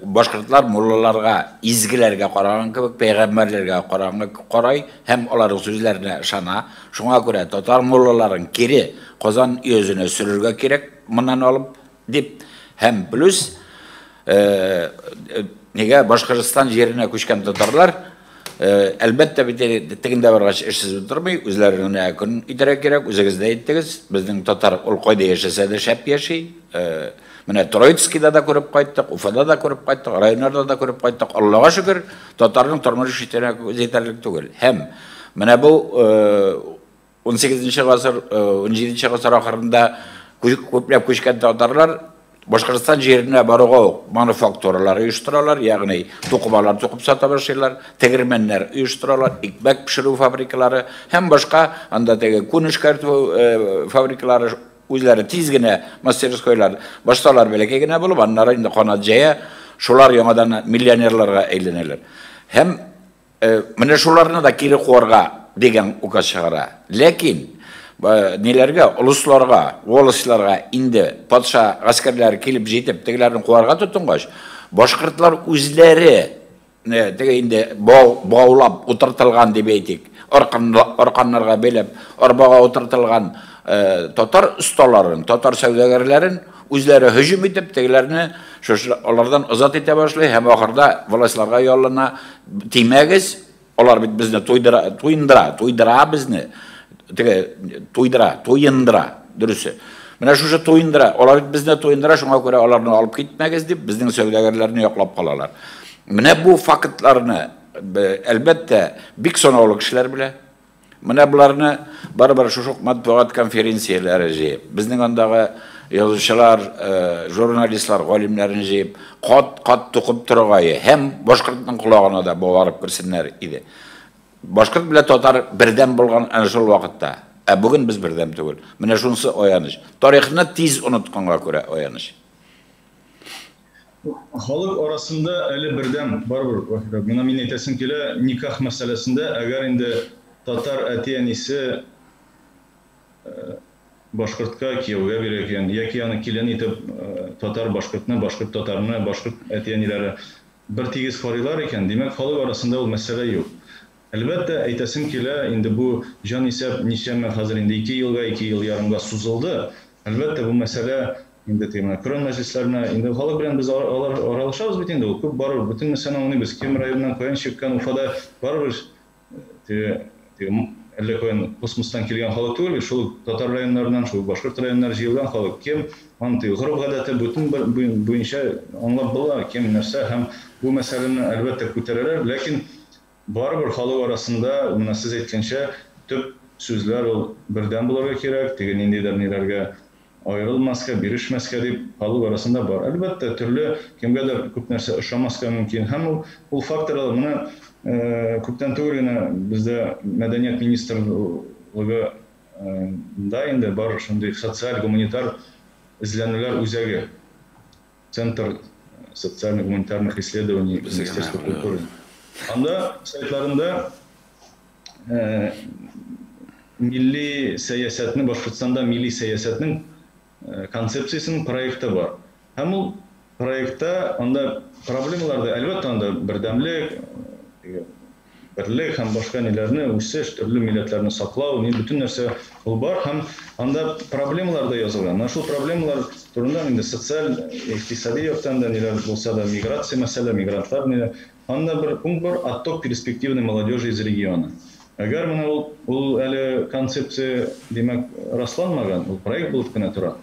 башкортлар муллаларга, изгеләргә караган кебек, пәйгамбәрләргә караган карай һәм аларның сүзләренә ышана. Шуңа күрә татар муллаларын кире Казан өязенә сөрергә кирәк, моннан алып дип. Һәм плюс нигә Башкортстан җиренә күчкән татарлар әлбәттә бит тегендә баргач эшсез утырмый, үзләренә көн итәргә кирәк. Үзегез дә әйттегез, безнең татар ул кайда яшәсә дә шәп яши. Менә Троицкийда да күреп кайттык, Уфада да күреп кайттык, районнарда да күреп кайттык. Аллага шөкер, татарның тормышы җитәрлек түгел. Һәм менә бу 18 гасыр, 17 гасыр ахырында күпләп күчкән татарлар Башкортстан җиренә баруга ук мануфактуралар оештыралар, ягъни тукымалар тукып сата башлыйлар, тегермәннәр оештыралар, икмәк пешерү фабрикалары һәм башка анда теге күн эшкәртү фабрикалары үзләре тиз генә мастерскойлар башта алар бәләкәй генә булып, аннары инде канат җәя, шулар яңадан миллионерларга әйләнәләр. Һәм менә шуларны да кире куарга дигән указ чыгара. Ләкин ниләргә, олысларга, волостьларга инде патша гаскәрләре килеп җитеп, тегеләрне куарга тотынгач, башкортлар үзләре теге инде баулап утыртылган дип әйтик, арканнарга бәйләп, арбага утыртылган татар осталарын, татар сәүдәгәрләрен үзләре һөҗүм итеп, тегеләрне шушы алардан азат итә башлый һәм ахырда властьларга ялына, тимәгез, алар бит безне туйдыра, туйдыра безне. Теге туйдыра, туендыра, дөресе. Менә шушы туендыра, алар бит безне туендыра, шуңа күрә аларны алып китмәгез дип, безнең сәүдәгәрләрне яклап калалар. Менә бу фактларны, әлбәттә, бик санаулы кешеләр белә. Менә буларны барыбер шушы матбугат конференцияләре җыеп, безнең андагы язучылар, журналистлар, галимнәрне җыеп, кат-кат тукып торгае һәм башкортның колагына да барып керсеннәр иде. Башкорт белән татар бердәм булган әнә шул вакытта. Ә бүген без бердәм түгел. Менә шунысы аяныч. Тарихны тиз онытканга күрә аяныч. Халык арасында әле бердәм барыбер. Менә мин әйтәсем килә, никах мәсьәләсендә, әгәр инде татар әти-әнисе башкортка кияүгә бирә икән, яки аны килен итеп татар башкортны, башкорт татарны, башкорт әти-әниләре бер тигез карыйлар икән, димәк, халык арасында ул мәсьәлә юк. Әлбәттә, әйтәсем килә, инде бу җанисәп ничәмә хәзер инде 2 елга, 2 ел ярымга сузылды. Әлбәттә, бу мәсьәлә инде теге Коръән мәҗлесләренә, инде халык белән без аралашабыз бит инде, ул күп барыр, бөтен нәрсәне аңлыйбыз. Кем районнан каян чыккан, Уфада барыбер теге әллә каян космостан килгән халык түгел, шул татар районнарыннан, шул башкорт районнары җыелган халык. Кем аның теге гореф-гадәте бөтен буенча аңлап була, кем нәрсә, һәм бу мәсьәләне әлбәттә күтәрәләр, ләкин барыбер халык арасында, менә сез әйткәнчә, төп сүзләр ул бердәм булырга кирәк, теге ниндидер ниләргә аерылмаска, бирешмәскә дип халык арасында бар. Әлбәттә, төрле кемгәдер күп нәрсә ошамаска мөмкин. Һәм ул факторлар менә күптән түгел генә бездә мәдәният министрлыгы да инде бар шундый социаль-гуманитар эзләнүләр үзәге, Центр социально-гуманитарных исследований Министерства культуры. Анда сайтларында милли сәясәтне, Башкортстанда милли сәясәтнең концепциясенең проекты бар. Һәм ул проектта анда проблемалар да, әлбәттә, анда бердәмлек, берлек һәм башка ниләрне үсеш, төрле милләтләрне саклау, ни бөтен нәрсә ул бар һәм анда проблемалар да язылган. Менә шул проблемалар турында инде социаль, икътисади яктан да ниләр булса да, миграция мәсьәлә, мигрантлар ниләр, анда бер пункт бар, отток перспективной молодежи из региона. Әгәр менә ул әле концепция, димәк, расланмаган, ул проект булып кына тора.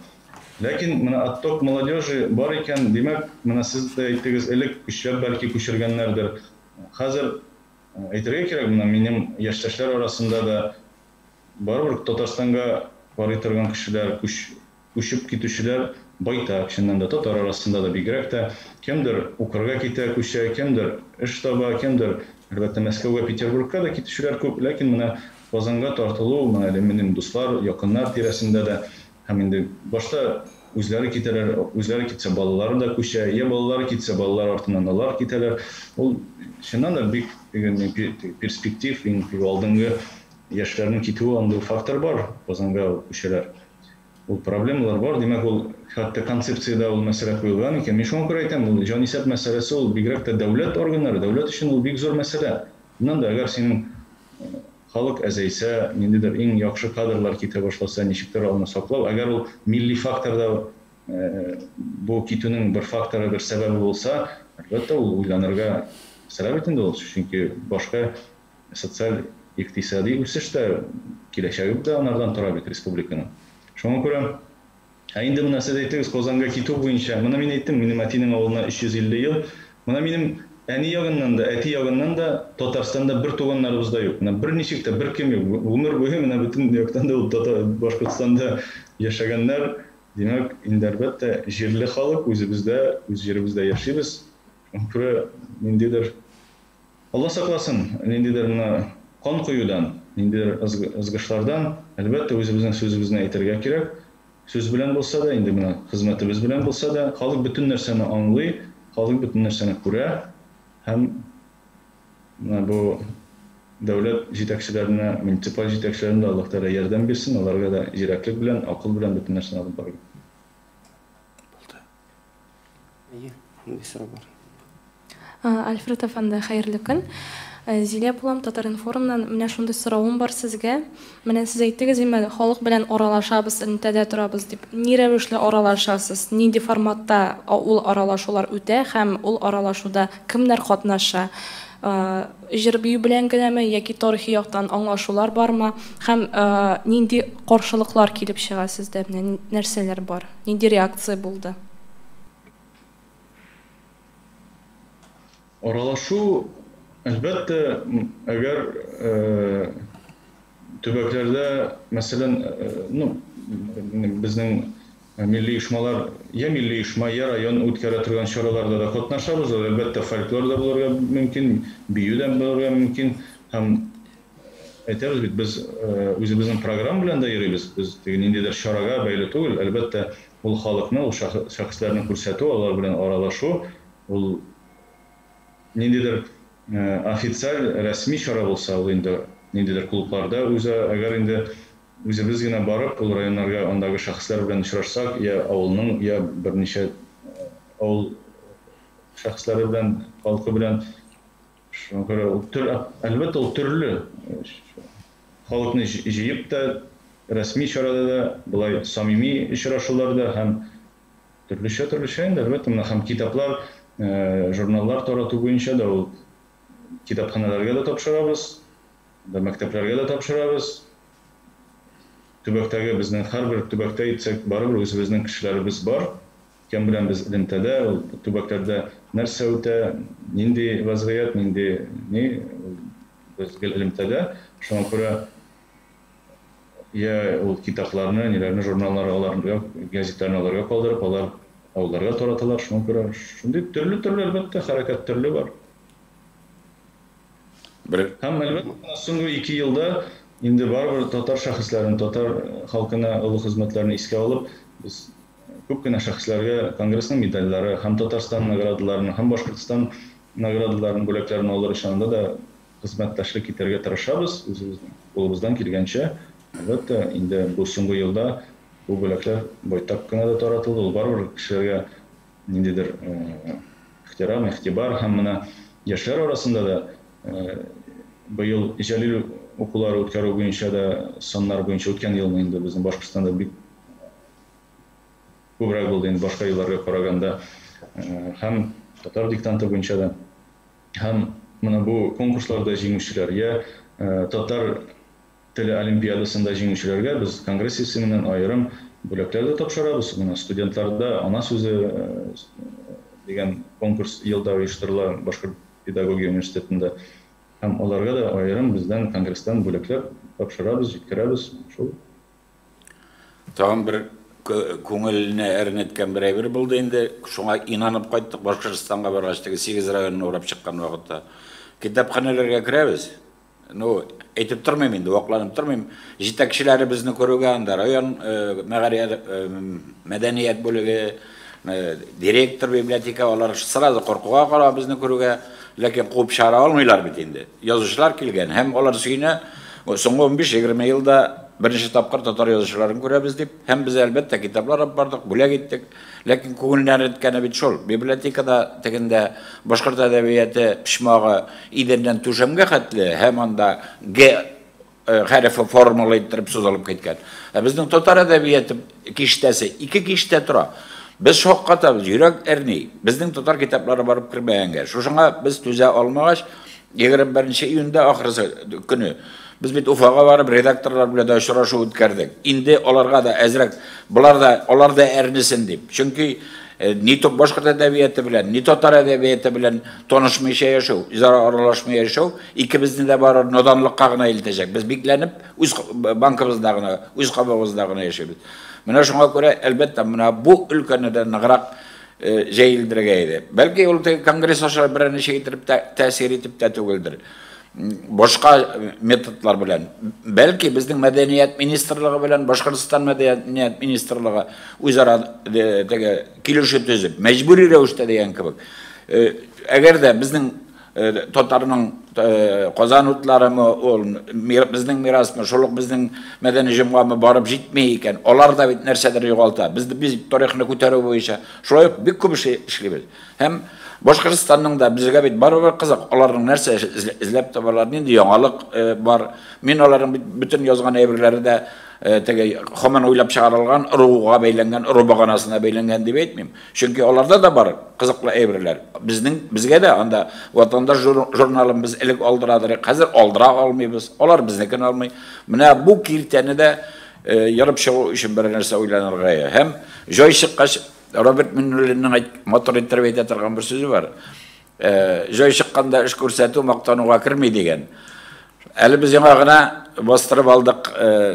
Ләкин менә отток молодежи бар икән, димәк, менә сез дә әйттегез, элек көчләп бәлки күчергәннәрдер. Хәзер әйтергә кирәк, менә минем яшьтәшләр арасында да барыбер Татарстанга барый торган кешеләр, күчеп китүчеләр байтак, чыннан да татар арасында да бигрәк тә кемдер укырга китә, күчә, кемдер эш таба, кемдер, әлбәттә, Мәскәүгә, Петербургка да китүчеләр күп, ләкин менә Казанга тартылу, менә әле минем дуслар, якыннар тирәсендә дә, һәм инде башта үзләре китәләр, үзләре китсә балалары да күчә, я балалары китсә балалар артыннан алар китәләр. Ул чыннан да бик перспектив, иң алдынгы яшьләрнең китүе андый фактор бар, Казанга күчәләр. Ул проблемалар бар, димәк, ул хәтта концепциядә ул мәсьәлә куелган икән. Мин шуңа күрә әйтәм, ул җанисәп мәсьәләсе ул бигрәк тә дәүләт органнары, дәүләт өчен ул бик зур мәсьәлә. Моннан да әгәр синең халык әзәйсә, ниндидер иң яхшы кадрлар китә башласа, ничектер аны саклау, әгәр ул милли факторда бу китүнең бер факторы, бер сәбәбе булса, әлбәттә, ул уйланырга мәсьәлә бит инде ул, чөнки башка социаль икътисади үсеш тә киләчәге дә анардан тора бит республиканың. Шуңа күрә, ә инде менә сез әйттегез Казанга китү буенча, менә мин әйттем, минем әтинең авылына 350 ел, менә минем әни ягыннан да, әти ягыннан да Татарстанда бер туганнарыбыз да юк. Менә берничек тә бер кем юк. Гомер буе менә бөтен яктан да ул Башкортстанда яшәгәннәр. Димәк, инде әлбәттә, җирле халык үзебездә, үз җиребездә яшибез. Шуңа күрә ниндидер Алла сакласын, ниндидер менә кан коюдан, ниндидер ызгышлардан, әлбәттә, үзебезнең сүзебезне әйтергә кирәк. Сүз белән булса да, инде менә хезмәтебез белән булса да, халык бөтен нәрсәне аңлый, халык бөтен нәрсәне күрә һәм менә бу дәүләт җитәкчеләренә, муниципаль җитәкчеләренә дә Аллаһ Тәгалә ярдәм бирсен, аларга да зирәклек белән, акыл белән бөтен нәрсәне алып барырга. Булды. Әйе, шундый сорау бар. Альфред әфәнде, хәерле көн. Зилә булам, Татар-информнан. Менә шундый соравым бар сезгә. Менә сез әйттегез инде, халык белән аралашабыз, элемтәдә торабыз дип. Ни рәвешле аралашасыз? Нинди форматта ул аралашулар үтә һәм ул аралашуда кемнәр катнаша? Җыр-бию белән генәме яки тарихи яктан аңлашулар бармы? Һәм нинди каршылыклар килеп чыга сездә? Менә нәрсәләр бар? Нинди реакция булды? Аралашу, әлбәттә, әгәр төбәкләрдә, мәсәлән, ну, безнең милли оешмалар, я милли оешма, я район үткәрә торган чараларда да катнашабыз. Ул, әлбәттә, фольклор да булырга мөмкин, бию дә булырга мөмкин. Һәм әйтәбез бит, без үзебезнең программа белән дә йөрибез. Без теге ниндидер чарага бәйле түгел. Әлбәттә, ул халыкны, ул шәхесләрне күрсәтү, алар белән аралашу, ул ниндидер официаль, рәсми чара булса, ул инде ниндидер клубларда уза. Әгәр инде үзебез генә барып, ул районнарга андагы шәхесләр белән очрашсак, я авылның, я берничә авыл шәхесләре белән, халкы белән, шуңа күрә ул төр, әлбәттә, ул төрле. Халыкны җыеп та, рәсми чарада да, болай самими очрашуларда һәм төрлечә төрлечә инде, әлбәттә, менә һәм китаплар, журналлар тарату буенча да ул китапханәләргә дә тапшырабыз, да мәктәпләргә дә тапшырабыз. Төбәктәге безнең һәрбер төбәктә әйтсәк, барыбер үзебезнең кешеләребез бар. Кем белән без элемтәдә, ул төбәкләрдә нәрсә үтә, нинди вазгыять, нинди ни, без гел элемтәдә. Шуңа күрә я ул китапларны, ниләрне, журналлар аларга, газетларны аларга калдырып, алар авылларга тараталар. Шуңа күрә шундый төрле-төрле, әлбәттә, хәрәкәт төрле бар. Бер Һәм әлбәттә, соңгы 2 елда инде барыбер татар шәхесләрен, татар халкына олы хезмәтләрен искә алып, без күп кенә шәхесләргә Конгрессның медальләре һәм Татарстан наградаларын, һәм Башкортстан наградаларын, бүләкләрен алыр өчен анда да хезмәттәшлек итәргә тырышабыз, үзебезнең кулыбыздан килгәнчә. Әлбәттә, инде бу соңгы елда бу бүләкләр байтак кына да таратылды. Ул барыбер кешеләргә ниндидер ихтирам, игътибар һәм менә яшьләр арасында да быел Җәлил укулары үткәрү буенча да саннар буенча үткән елны инде безнең Башкортстанда бик күбрәк булды инде башка елларга караганда. Һәм татар диктанты буенча да, һәм менә бу конкурсларда җиңүчеләр, я татар теле олимпиадасында җиңүчеләргә без Конгресс исеменнән аерым бүләкләр дә тапшырабыз. Менә студентларда ана сүзе дигән конкурс елда оештырыла Башкорт педагогия университетында. Һәм аларга да аерым бездән Конгресстан бүләкләр тапшырабыз, җиткерәбез. Шул. Тагын бер күңелне әрнеткән бер әйбер булды инде. Шуңа инанып кайттык Башкортстанга баргач, теге 8 районны урап чыккан вакытта. Китапханәләргә керәбез. Ну, әйтеп тормыйм инде, вакланып тормыйм. Җитәкчеләребезне күрүгә анда район мәдәният бүлеге, директор библиотека, алар сразу куркуга кала безне күрүгә, ләкин куып чыгара алмыйлар бит инде. Язучылар килгән һәм алар сөенә. Соңгы 15-20 елда беренче тапкыр татар язучыларын күрәбез дип, һәм без әлбәттә китаплар алып бардык, бүләк иттек. Ләкин күңелне әрнеткәне бит шул. Библиотекада тегендә башкорт әдәбияты почмагы идәннән түшәмгә хәтле һәм анда Г хәрефе формула иттереп сузылып киткән. Ә безнең татар әдәбияты киштәсе ике киштә тора. Без шаккатабыз, йөрәк әрни. Безнең татар китаплары барып кермәгәнгә. Шушыңа без түзә алмагач, 21 июньдә ахырсы көне без бит Уфага барып редакторлар белән дә очрашу үткәрдек. Инде аларга да әзрәк, болар да, алар да әрнесен дип. Чөнки ни башкорт әдәбияты белән, ни татар әдәбияты белән танышмыйча яшәү, үзара аралашмый яшәү икебезне дә барыр наданлыкка гына илтәчәк. Без бикләнеп үз банкыбызда гына, үз кабыгыбызда гына яшәйбез. Менә шуңа күрә, әлбәттә, менә бу өлкәне дә ныграк җәелдерергә иде. Бәлки ул теге конгресс аша берәр ничек итеп тәэсир итеп тә түгелдер. Башка методлар белән. Бәлки безнең мәдәният министрлыгы белән Башкортстан мәдәният министрлыгы үзара теге килешү төзеп, мәҗбүри рәвештә дигән кебек. Әгәр дә безнең татарның Казан утларымы, ул безнең мирасмы, шул ук безнең мәдәни җомгамы барып җитми икән, алар да бит нәрсәдер югалта. Без без тарихны күтәрү буенча шулай ук бик күп эш эшлибез. Һәм Башкортстанның да безгә бит барыбер кызык, аларның нәрсә эзләп табалар, нинди яңалык бар. Мин аларның бит бөтен язган әйберләре дә теге һаман уйлап чыгарылган, ыруга бәйләнгән, ыру баганасына бәйләнгән дип әйтмим. Чөнки аларда да бар кызыклы әйберләр. Безнең безгә дә анда Ватандаш журналын без элек алдырадыр, хәзер алдыра алмыйбыз. Алар безнекен алмый. Менә бу киртәне дә ерып чыгу өчен бер нәрсә уйланырга. Һәм җай чыккач, Роберт Миннуллинның матур иттереп әйтә торган бер сүзе бар. Җай чыкканда эш күрсәтү мактануга керми дигән. Әле без яңа гына бастырып алдык,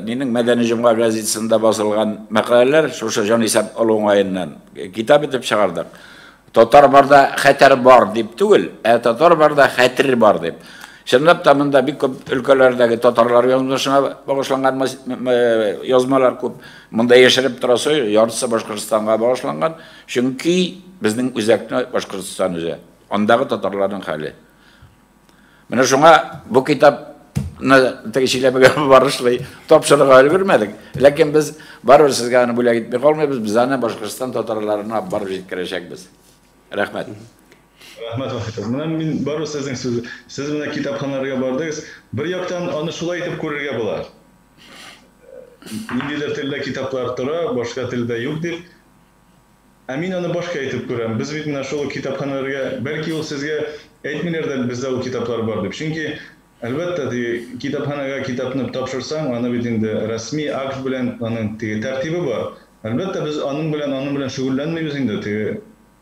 нинең Мәдәни җомга газетасында басылган мәкаләләр, шушы җанисәп алу уңаеннан китап итеп чыгардык. Татар барда хәтәр бар дип түгел, ә татар барда хәтер бар дип. Чынлап та монда бик күп өлкәләрдәге татарлар язмышына багышланган язмалар күп. Монда яшереп торасы, яртысы Башкортстанга багышланган. Чөнки безнең үзәкне Башкортстан үзе. Андагы татарларның хәле. Менә шуңа бу китапны теге Чиләбегә барышлый тапшырырга өлгермәдек. Ләкин без барыбер сезгә аны бүләк итми калмыйбыз, без аны Башкортстан татарларына барып җиткерәчәкбез. Рәхмәт. Рәхмәт, Вахитов. Менә мин барыбер сезнең сүз, сез менә китапханаларга бардыгыз. Бер яктан аны шулай итеп күрергә була. Ниндидер телдә китаплар тора, башка телдә юк дип. Ә мин аны башка итеп күрәм. Без бит менә шул китапханәләргә, бәлки ул сезгә әйтмиләр дә, бездә ул китаплар бар дип. Чөнки, әлбәттә, теге китапханәгә китапны тапшырсаң, аны бит инде рәсми акт белән аның теге тәртибе бар. Әлбәттә, без аның белән аның белән шөгыльләнмибез инде, теге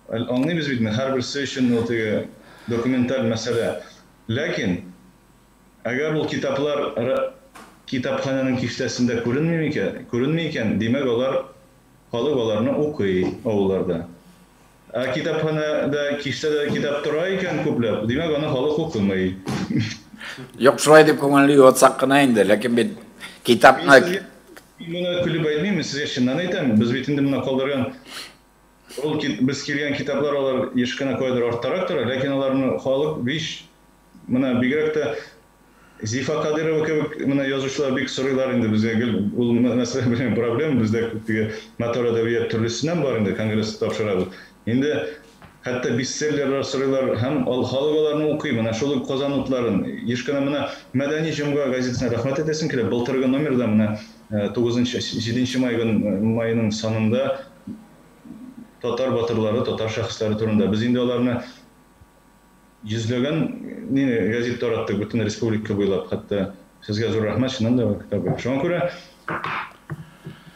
аңлыйбыз бит инде, һәрберсе өчен ул теге документаль мәсьәлә. Ләкин әгәр ул китаплар китапханәнең киштәсендә күренми микән, күренми икән, димәк, алар халык аларны укый авылларда. Ә китапханәдә киштәдә китап тора икән күпләп, димәк, аны халык укымый. Юк, шулай дип күңелне юатсак кына инде, ләкин бит китапны... Мин моны көлеп әйтмим, мин сезгә чыннан әйтәм. Без бит инде менә калдырган ул без килгән китаплар алар еш кына кайдыр арттарак тора, ләкин аларны халык биш менә бигрәк тә Зифа Кадырова кебек менә язучылар бик сорыйлар инде безгә гел ул мәсьәлә белән проблема бездә күп теге матур әдәбият төрлесеннән бар инде конгресс тапшырабыз. Инде хәтта бестселлерлар сорыйлар һәм халык аларны укый. Менә шул ук Казан утларын еш кына менә Мәдәни җомга газетасына рәхмәт әйтәсем килә. Былтыргы номерда менә 9 7 май майының санында татар батырлары, татар шәхесләре турында. Без инде аларны йөзләгән ни газет тараттык бөтен республика буйлап, хәтта сезгә зур рәхмәт, чыннан да китап. Шуңа күрә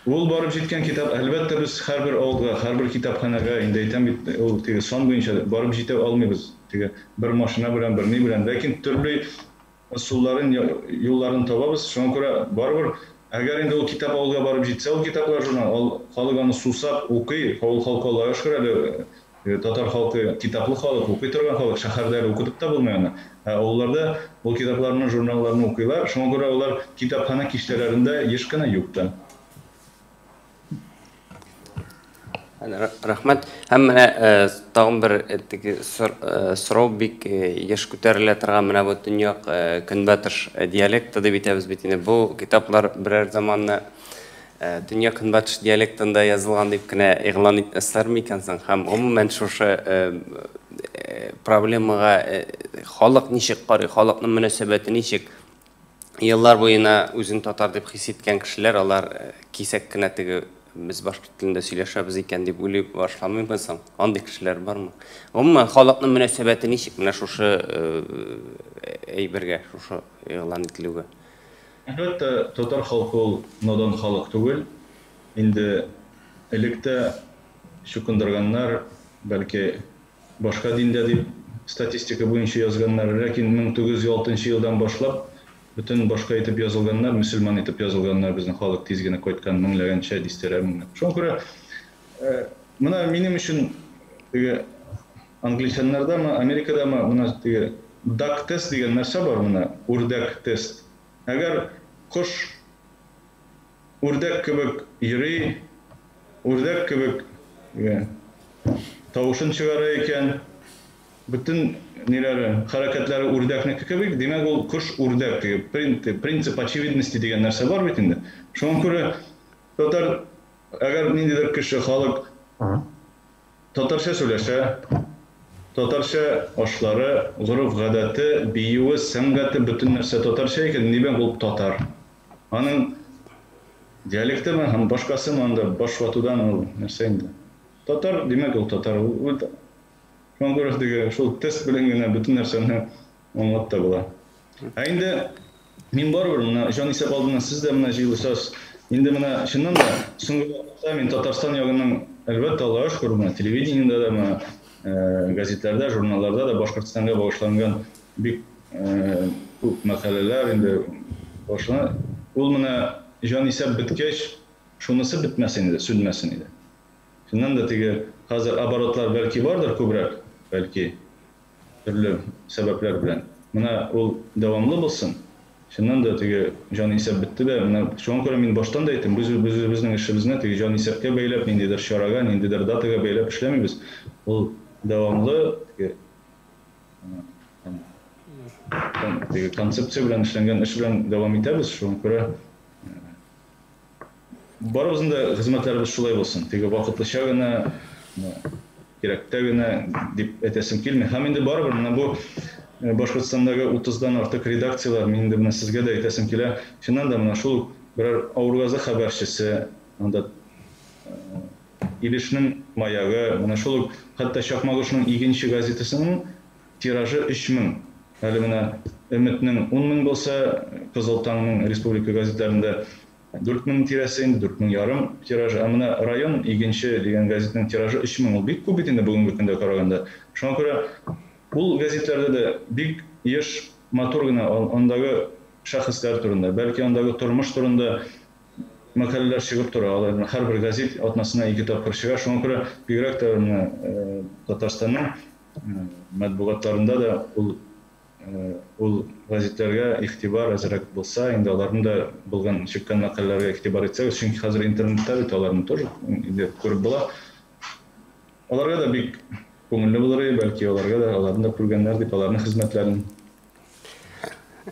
ул барып җиткән китап, әлбәттә, без һәрбер авылга, һәрбер китапханәгә, инде әйтәм бит, ул теге сан буенча барып җитә алмыйбыз. Теге бер машина белән, бер ни белән, ләкин төрле ысулларын, юлларын табабыз. Шуңа күрә барыбер әгәр инде ул китап авылга барып җитсә, ул китаплар журнал, халык аны сусап укый, авыл халкы Аллага шөкер әле татар халкы китаплы халык, укый торган халык, шәһәрдә әле укытып та булмый аны. Ә авылларда ул китапларны, журналларны укыйлар. Шуңа күрә алар китапханә киштәләрендә еш кына юк та. Рәхмәт. Һәм менә тагын бер теге сорау бик еш күтәрелә торган менә бу төньяк көнбатыш диалекты дип әйтәбез бит инде. Бу китаплар берәр заманны төньяк көнбатыш диалектында язылган дип кенә игълан итмәсләр микән соң? Һәм гомумән шушы проблемага халык ничек карый, халыкның мөнәсәбәте ничек? Еллар буена үзен татар дип хис иткән кешеләр, алар кисәк кенә теге без башкорт телендә сөйләшәбез икән дип уйлый башламыймы соң? Андый кешеләр бармы? Гомумән халыкның мөнәсәбәте ничек менә шушы әйбергә, шушы игълан ителүгә? Әлбәттә, татар халкы ул надан халык түгел. Инде элек тә чукындырганнар, бәлки башка диндә дип статистика буенча язганнар, ләкин 1906 елдан башлап Бөтен башка итеп язылганнар, мөселман итеп язылганнар, безнең халык тиз генә кайткан меңләгәнчә, дистәләр меңләп. Шуңа күрә менә минем өчен теге англичаннардамы, Америкадамы менә теге duck тест дигән нәрсә бар, менә үрдәк тест. Әгәр кош үрдәк кебек йөри, үрдәк кебек тавышын чыгара икән, бөтен ниләре, хәрәкәтләре үрдәкнеке кебек, димәк, ул кош үрдәк. Теге принцип очевидности дигән нәрсә бар бит инде. Шуңа күрә татар, әгәр ниндидер кеше, халык татарча сөйләшә, татарча ашлары, гореф-гадәте, биюе, сәнгате, бөтен нәрсә татарча икән, димәк, ул татар. Аның диалектымы һәм башкасымы, анда баш ватудан ул нәрсә инде. Татар, димәк, ул татар. Шуңа күрә теге шул тест белән генә бөтен нәрсәне аңлап та була. Ә инде мин барыбер менә җанисәп алдыннан сез дә менә җыелышасыз. Инде менә чыннан да соңгы вакытта мин Татарстан ягының, әлбәттә, Аллага шөкер, менә телевидениедә дә, менә газетләрдә, журналларда да Башкортстанга багышланган бик күп мәкаләләр инде башлана. Ул менә җанисәп беткәч, шунысы бетмәсен иде, сүнмәсен иде. Чыннан да теге хәзер оборотлар бәлки бардыр күбрәк, бәлки төрле сәбәпләр белән. Менә ул дәвамлы булсын. Чыннан да теге җанисәп бетте дә, менә шуңа күрә мин баштан да әйттем, без үзебезнең эшебезне теге җанисәпкә бәйләп, ниндидер чарага, ниндидер датага бәйләп эшләмибез. Ул дәвамлы теге теге концепция белән эшләнгән эш белән дәвам итәбез. Шуңа күрә барыбызның да хезмәтләребез шулай булсын. Теге вакытлыча гына, кирәктә генә дип әйтәсем килми. Һәм инде барыбер менә бу Башкортстандагы 30-дан артык редакцияләр, мин инде менә сезгә дә әйтәсем килә. Чыннан да менә шул берәр Авыргазы хәбәрчесе, анда Илешнең маягы, менә шул ук хәтта Чакмагышның Игенче газетасының тиражы 3000. Әле менә Өметнең 10 000 булса, Кызыл таңның республика газетләрендә 4000 тирәсе инде, 4500 тиражы. Ә менә район Игенче дигән газетның тиражы 3000. Ул бик күп бит инде бүгенге көндә караганда. Шуңа күрә ул газетләрдә дә бик еш матур гына андагы шәхесләр турында, бәлки андагы тормыш турында мәкаләләр чыгып тора. Алар һәрбер газет атнасына 2 тапкыр чыга. Шуңа күрә бигрәк тә менә Татарстанның матбугатларында да ул газетләргә игътибар әзрәк булса, инде аларның да булган чыккан мәкаләләргә игътибар итсәгез, чөнки хәзер интернетта бит аларны тоже инде күреп була. Аларга да бик күңелле булыр иде, бәлки аларга да, аларны да күргәннәр дип, аларның хезмәтләрен.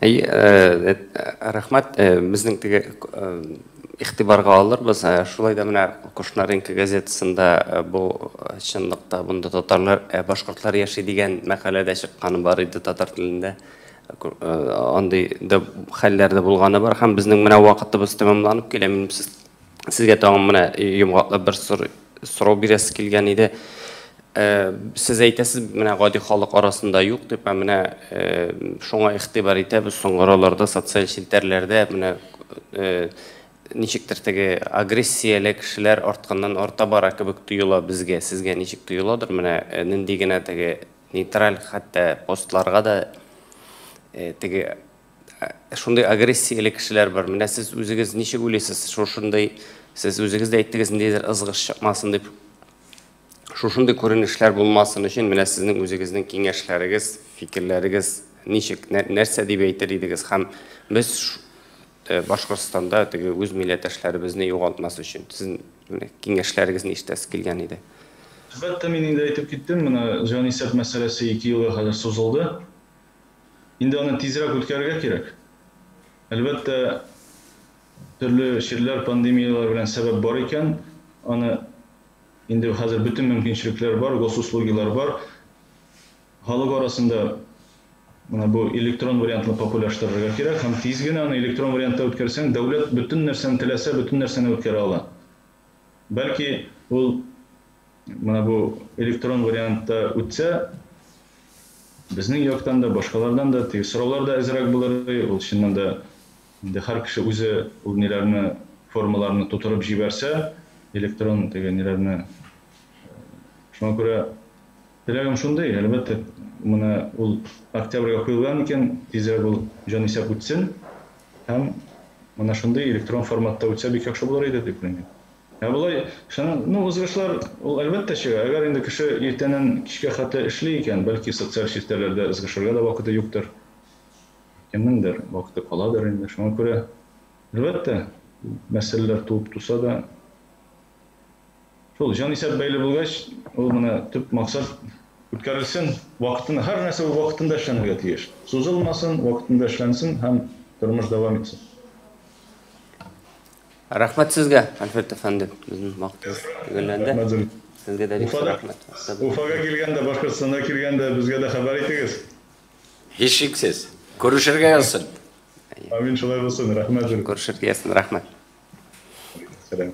Әй, рәхмәт, безнең теге игътибарга алырбыз. Шулай да менә Кушнаренко газетасында бу чынлыкта бунда татарлар, башкортлар яши дигән мәкалә дә чыкканы бар иде татар телендә. Андый да хәлләр дә булганы бар. Һәм безнең менә вакытыбыз тәмамланып килә. Минем сезгә тагын менә йомгаклап бер сорау бирәсе килгән иде. Сез әйтәсез, менә гади халык арасында юк дип, ә менә шуңа игътибар итәбез, соңгы араларда социаль челтәрләрдә менә ничектер теге агрессияле кешеләр артканнан арта бара кебек тоела безгә. Сезгә ничек тоеладыр? Менә нинди генә теге нейтраль хәтта постларга да теге шундый агрессияле кешеләр бар. Менә сез үзегез ничек уйлыйсыз? Шушындый, сез үзегез дә әйттегез, ниндидер ызгыш чыкмасын дип. Шушындый күренешләр булмасын өчен менә сезнең үзегезнең киңәшләрегез, фикерләрегез ничек, нәрсә дип әйтер идегез? Һәм без Башкортстанда теге үз милләттәшләребезне югалтмас өчен сезнең киңәшләрегезне ишетәсе килгән иде. Әлбәттә, мин инде әйтеп киттем, менә җанисәп мәсьәләсе 2 елга хәзер сузылды. Инде аны тизрәк үткәрергә кирәк. Әлбәттә, төрле чирләр, пандемияләр белән сәбәп бар икән, аны инде хәзер бөтен мөмкинчелекләр бар, госуслугилар бар. Халык арасында менә бу электрон вариантны популярлаштырырга кирәк һәм тиз генә аны электрон вариантта үткәрсәң, дәүләт бөтен нәрсәне теләсә, бөтен нәрсәне үткәрә ала. Бәлки ул менә бу электрон вариантта үтсә, безнең яктан да, башкалардан да теге сораулар да әзрәк булыр, ул чыннан да инде һәр кеше үзе ул ниләрне, формаларны тутырып җибәрсә, электрон теге ниләрне. Шуңа күрә теләгем шундый, әлбәттә, менә ул октябрьгә куелган икән, тизрәк ул җанисәп үтсен. Һәм менә шундый электрон форматта үтсә бик яхшы булыр иде дип уйлыйм. Ә болай, шуның, ну, ызгышлар ул әлбәттә чыга. Әгәр инде кеше иртәннән кичкә хәтле эшли икән, бәлки социаль челтәрләрдә ызгышырга да вакыты юктыр. Кемнеңдер вакыты каладыр инде. Шуңа күрә, әлбәттә, мәсьәләләр туып туса да, шул җанисәп бәйле булгач, ул менә төп максат үткәрелсен, вакытында, һәр нәрсә ул вакытында эшләнергә тиеш. Сузылмасын, вакытында эшләнсен һәм тормыш дәвам итсен. Рәхмәт сезгә, Альфред әфәнде. Безнең вакытыбыз төгәлләнде. Рәхмәт. Сезгә дә бик зур Уфада, рәхмәт. Уфага килгәндә, Башкортстанга килгәндә безгә дә хәбәр итегез. Һичшиксез. Күрешергә язсын. Амин, шулай булсын. Рәхмәт. Күрешергә язсын, рәхмәт. Сәлам.